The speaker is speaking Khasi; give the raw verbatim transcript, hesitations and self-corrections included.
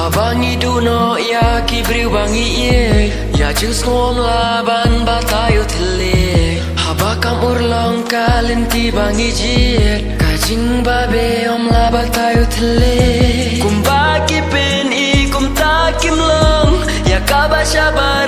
Haba ngi duh noh ïa ki briew ba ngi ïeit, ïa jingsngewlem lah ban batai u thylliej. Haba kam urlong ka lynti ba ngi jied, ka jingbabe ym lah batai u thylliej. Kumba ki pyni kumta kim long, ïa kaba shabar